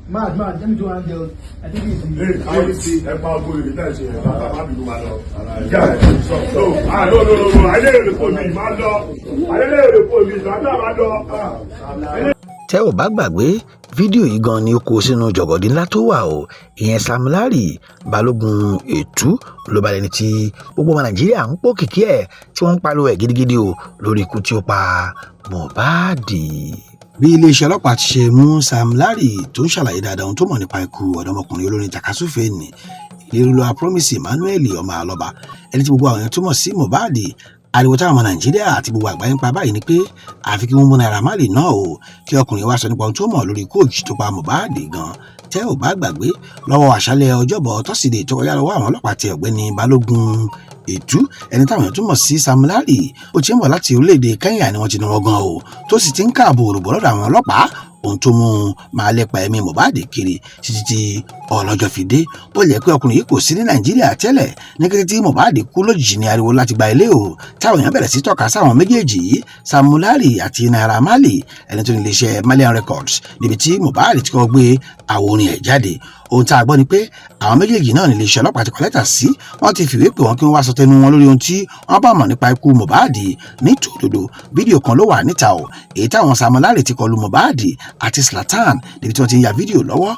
Mad, mad. Let me do one girl. I think it's Hey, hey, ẹ pa ogun èrè náà ṣe ẹ̀ bá má bínú máa lọ. Ìyá ẹ̀ sọ no ah no no no no ayé èrè kò ní máa lọ ayé èrè kò ní máa lọ. Tẹ́ ò bá gbàgbé, fídíò yìí gan ni ó kó sínú jọ̀gọ̀dì ńlá tó wà o. Ìyẹn Sam Larry Balógun Ètú ló bá lẹni tí gbogbo ọmọ Nàìjíríà ń pò kìkì ẹ̀, tí wọ́n ń pariwo ẹ̀ gidigidi o lórí ikú tí ó pa Mohbad. Bí iléeṣẹ́ ọlọ́pàá ti ṣe mú Sam Larry tó ń ṣàlàyé dáadáa ohun tó mọ̀ nípa ikú ọ̀dọ́mọkùnrin olórin tàkasúfèé ní Ìléríolúwa Promise Emmanuel ọmọ Àlọ́ba, ẹni tí gbogbo àwọn èèyàn túmọ̀ sí Mohbad. Ariwo táwọn ọmọ Nàìjíríà àti gbogbo àgbáyé ń pa báyìí ni pé àfi kí wọ́n mú Naira Marley náà o, kí ọkùnrin wá sọ nípa ohun tó mọ̀ lórí ikú òjijì tó pa Mohbad gan. Tẹ́ ò bá gbàgbé, lọ́wọ́ àṣálẹ́ Ọjọ́bọ̀ Tọ́sídẹ̀ẹ́ tó kọjá, lọ́wọ́ àwọn ọlọ́pàá tẹ ọ̀gbẹ́ni Balógun Ètú, ẹni táwọn èèyàn túmọ̀ sí Sam Larry. Ó ti ń bọ̀ láti orílẹ̀-èdè Kenya ni wọ́n ti náwó gan o, tó sì ti ń káàbò òrùbọ̀ lọ́dọ̀ àwọn ọlọ́pàá, ohun tó mú un máa lépa ẹ̀mí Mohbad kiri títí tí ọlọ́jọ́ fi dé. Ó lè pé ọkùnrin yìí kò sí ní Nàìjíríà tẹ́lẹ̀. Ní kété tí Mohbad kú lójijì ní ariwo láti gba ilé o, táwọn èèyàn bẹ̀rẹ̀ sí tọ́ka sáwọn méjèèjì yìí, Sam Larry àti Naira Marley, ẹni tó ní iléeṣẹ́ Marlian Records níbi tí Mohbad ti kọ́ gbé àwo orin ẹ̀ jáde. Ohun tá a gbọ́ ni pé àwọn méjèèjì náà ní iléeṣẹ́ ọlọ́pàá ti kọ lẹ́tà sí. Wọ́n ti fìwé pè wọ́n kí wọ́n wá sọ tẹnu wọn lórí ohun tí wọ́n bá mọ̀ nípa ikú Mohbad. Ní tòdodo, fídíò kan ló wà níta o, èyí táwọn Sam Larry ti kọlu Mohbad àti Zlatan níbi tí wọ́n ti ń ya fídíò lọ́wọ́.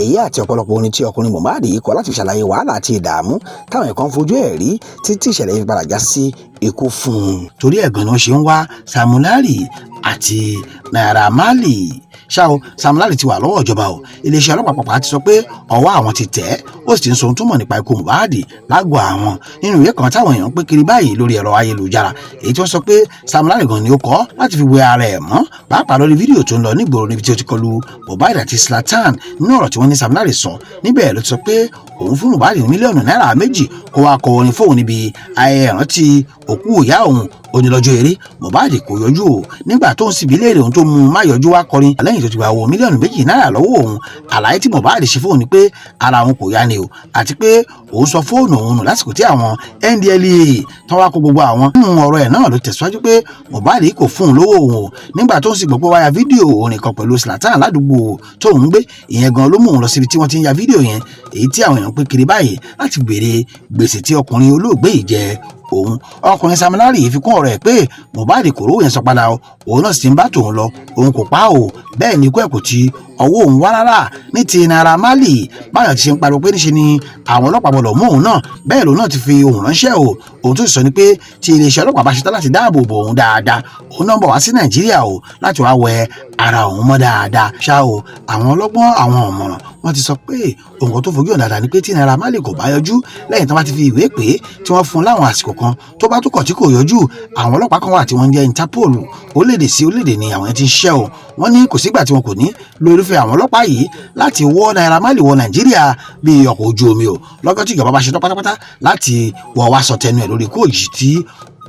Èyí àti ọ̀pọ̀lọpọ̀ orin tí ọkùnrin Mohbad yìí kọ láti ṣàlàyé wàhálà àti ìdààmú táwọn ẹ̀kan fojú ẹ̀ rí títí ìṣẹ̀lẹ̀ yìí padà já sí ikú fún un. Torí ẹ̀ gan ni wọ́n ṣe ń wá Sam Larry àti Naira Marley. Ṣá o, Sam Larry ti wà lọ́wọ́ ìjọba o. Iléeṣẹ́ ọlọ́pàá pàpà ti sọ pé ọwọ́ àwọn ti tẹ̀ ẹ́, ó sì ti ń sọ ohun tó mọ̀ nípa ikú Mohbad lágọ̀ọ́ àwọn. Nínú ìwé kan táwọn èèyàn ń pín kiri báyìí lórí ẹ̀rọ ayélujára, èyí tí wọ́n sọ pé Sam Larry gan ni ó kọ láti fi wẹ ara ẹ̀ mọ́, pàápàá lórí fídíò tó ń lọ nígboro níbi tí ó ti kọlu Mohbad àti Zlatan. Nínú ọ̀rọ̀ tí wọ́n ní Sam Larry sọ níbẹ̀, ló ti sọ pé òun fún Mohbad ní mílíọ̀nù náírà 2 kó wá kọ orin fóun níbi ayẹyẹ ìrántí òkú ìyá òun. Onílọ́jọ́ eré Mohbad kò yọjú o. Nígbà tó ń sì bí léèrè ohun tó mú un má yọjú wá kọrin lẹ́yìn tó ti gba owó mílíọ̀nù 2 náírà lọ́wọ́ òun, àlàyé tí Mohbad ṣe fóun ni pé ara òun kò yá ni o, àti pé òun sọ fóònù òun nù lásìkò tí àwọn NDLEA tán wá kó gbogbo àwọn. Nínú ọ̀rọ̀ ẹ̀ náà ló tẹ̀síwájú pé Mohbad kò fún un lówó òun o. Nígbà tó ń sì gbọ́ pé wáyà fídíò orin kan pẹ̀lú Zlatan ládùúgbò tóun ń gbé, ìyẹn gan ló mú òun lọ síbi tí wọ́n ti ń ya fídíò yẹn, èyí tí àwọn èèyàn ń pín kiri báyìí, láti béèrè gbèsè tí ọkùnrin olóògbé yìí jẹ òun. Ọkùnrin Sam Larry fi kún ọ̀rọ̀ ẹ̀ pé Mohbad kò rówó yẹn sọ padà o, òun náà sì ti ń bá tòun lọ, òun kò pa o, bẹ́ẹ̀ ni ikú ẹ̀ kò ti ọwọ́ òun wá rárá. Ní ti Naira Marley, báyọ̀ ti ṣe ń pariwo pé níṣe ni àwọn ọlọ́pàá gbọ́dọ̀ mú òun náà, bẹ́ẹ̀ lòun náà ti fi ohùn ránṣẹ́ o. Òun tó sì sọ ni pé tí iléeṣẹ́ ọlọ́pàá bá ṣetán láti dáàbò bò òun dáadáa, òun náà bọ̀ wá sí Nàìjíríà o láti wá wẹ ara òun mọ́ dáadáa. Ṣá o, àwọn ọlọ́gbọ́n, àwọn ọ̀mọ̀ràn, wọ́n ti sọ pé nǹkan tó fojú hàn dáadáa ni pé tí Naira Marley kò bá yọjú lẹ́yìn tí wọ́n bá ti fi ìwé pè é, tí wọ́n fún un láwọn àsìkò kan, tó bá tó kọ̀ tí kò yọjú, àwọn ọlọ́pàá kan wà tí wọ́n ń jẹ́ Interpol. Orílẹ̀-èdè sí orílẹ̀-èdè ni àwọn ti ń ṣiṣẹ́ o. Wọ́n ní kò sígbà tí wọn kò ní lo irúfẹ́ àwọn ọlọ́pàá yìí láti wọ́ Naira Marley wọ Nàìjíríà bíi ọkọ̀ ojú omi o, lọ́gọ́ tí ìjọba bá ṣetán pátápátá láti wọ́ wá sọ tẹnu ẹ̀ lórí ikú òjijì tí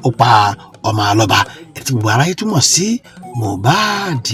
ó pa ọmọ Àlọ́ba, ẹ̀ tí gbogbo aráyé túmọ̀ sí Mohbad.